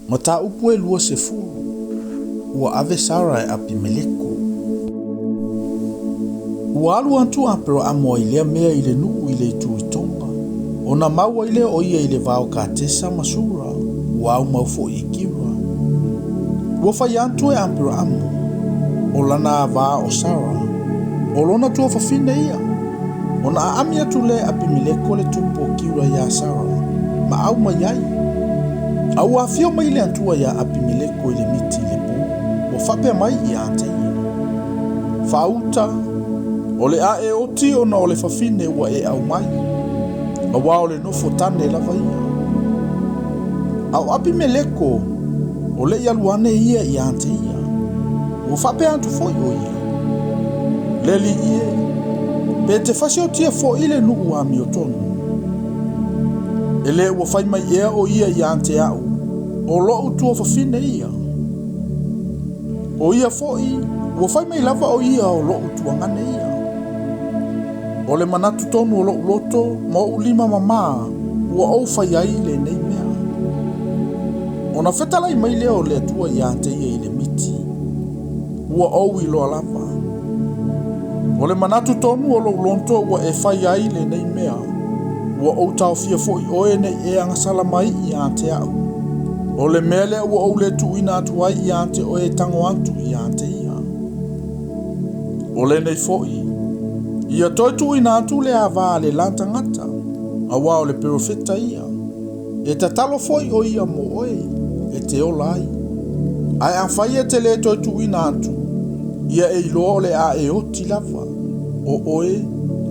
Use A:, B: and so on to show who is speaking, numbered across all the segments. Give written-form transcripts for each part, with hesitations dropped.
A: Mataupu e 20, Ua ave Sara e Apimeleko. Ua alu atu a Aperaamo ai lea mea i le nuu i le itu i Tonga, ona mau ai lea o ia i le va o Katesa ma Sura, ua aumau foi i Kira. Ua fai atu e Aperaamo, o lana ava o Sara, o lona tuafafine ia. Ona aami atu lea e Apimeleko le tupu o Kira iā Sara, ma au mai ai. A ua afio mai le Atua iā Apimeleko i le miti i le pō, ua faapea mai iā te ia, Faauta, o le a e oti ona o le fafine ua e aumai, auā o le nofo tane lava ia. A o Apimeleko, o le i alu ane ia iā te ia. Ua faapea atu foi o ia, Le alii e, pe te fasiotia foi le nuu amiotonu. E le ua fai mai ea o ia iā te a'u, o lo'u tuafafine ia. O ia foi, ua fai mai lava o ia o lo'u tuagane ia. O le manatu tonu o lo'u loto ma o'u lima mamā ua ou fai ai lenei mea. Ona fetalai mai lea o le Atua iā te ia i le miti, ua ou iloa lava. O le manatu tonu o lou loto ua e fai ai lenei mea, ua ou taofia foi oe nei e agasala mai iā te a'u. O le mea lea ua ou le tuuina atu ai iā te oe e tago atu iā te ia. O lenei foi, ia toe tuuina atu le ava a le la tagata, auā o le perofeta ia. E tatalo foi o ia mo oe, e te ola ai. Ae afai e te le toe tuuina atu, ia e iloa o le a e oti lava, o oe,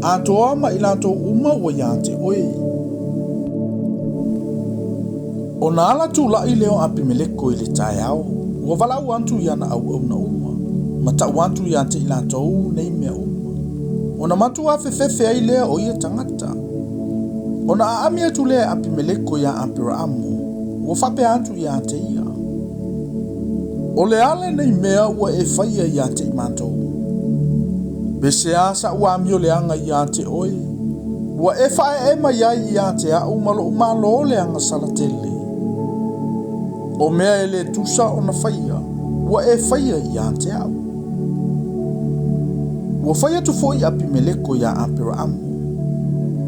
A: atoa ma i latou uma ua iā te oe. Ona ala tula'i lea o Apimeleko i le taeao, ua valaau atu i ana auauna uma, ma tau atu iā te i latou nei mea uma. Ona matuā fefefe ai lea o ia tagata. Ona aami atu lea e Apimeleko iā Aperaamo, ua faapea atu iā te ia, O le a lenei mea ua e faia iā te i matou? Pe se a sa'u amio leaga iā te oe, ua e faaee mai ai iā te a'u ma lo'u malo le agasala tele. O mea e le tusa ona faia, ua e faia iā te a'u. Ua fai atu foi Apimeleko iā Aperaamo,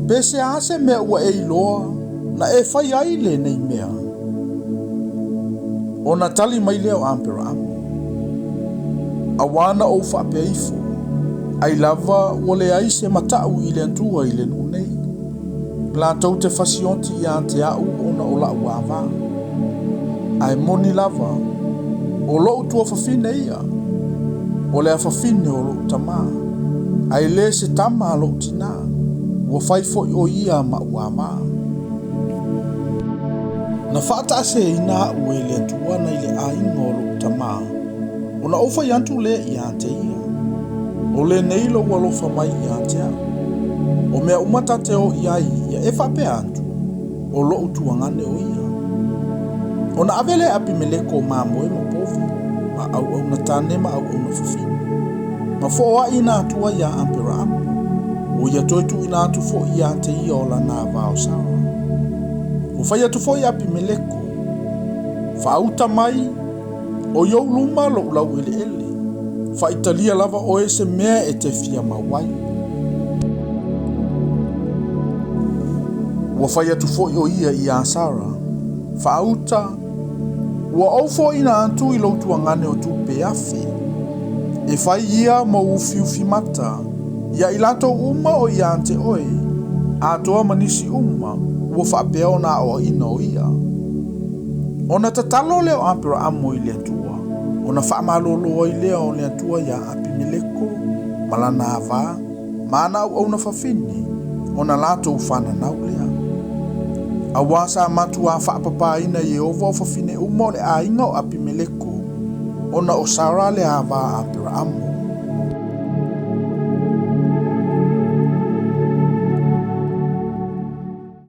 A: Pe se a se mea ua e iloa na e fai ai lenei mea? Ona tali mai lea o Aperaamo, Auā na ou faapea ifo, ai lava ua leai se mata'u i le Atua i le nuu nei. Latou te fasioti iā te a'u ona o la'u ava. Ae moni lava, o lo'u tuafafine ia, o le afafine o lo'u tamā, ae le se tama a lo'u tinā, ua fai foi o ia ma'u ava. Na faataaseina a'u e le Atua nai le aiga o lo'u tamā, Ona ou fai atu lea iā te ia, O lenei lou alofa mai iā te a'u. O mea uma ta te o i ai ia e faapea atu, o lo'u tuagane o ia. Ona ave lea e Apimeleko o mamoe ma povi, ma auauna tane ma auauna fafine, ma fo'oa'i na atu ai iā Aperaamo, ua ia toe tuuina atu fo'i iā te ia o lana ava o Sara. Ua fai atu foi Apimeleko, Faauta mai, O i ou luma lo'u laueleele, faaitalia lava oe se mea e te fia mau ai. Ua fai atu foi o ia iā Sara, Faauta, ua ou foaina atu i lou tuagane o tupe afe, e fai ia mou ufiufi mata, ia i latou uma o iā te oe, atoa ma nisi uma ua faapea ona aoaina o ia. Ona tatalo lea o Aperaamo i le Atua, ona faamalōlō ai lea o le Atua iā Apimeleko ma lana ava ma ana auauna fafine, ona latou fananau lea. Auā sa matuā faapapāina Ieova o fafine uma o le aiga o Apimeleko, ona o Sara le ava a Aperaamo.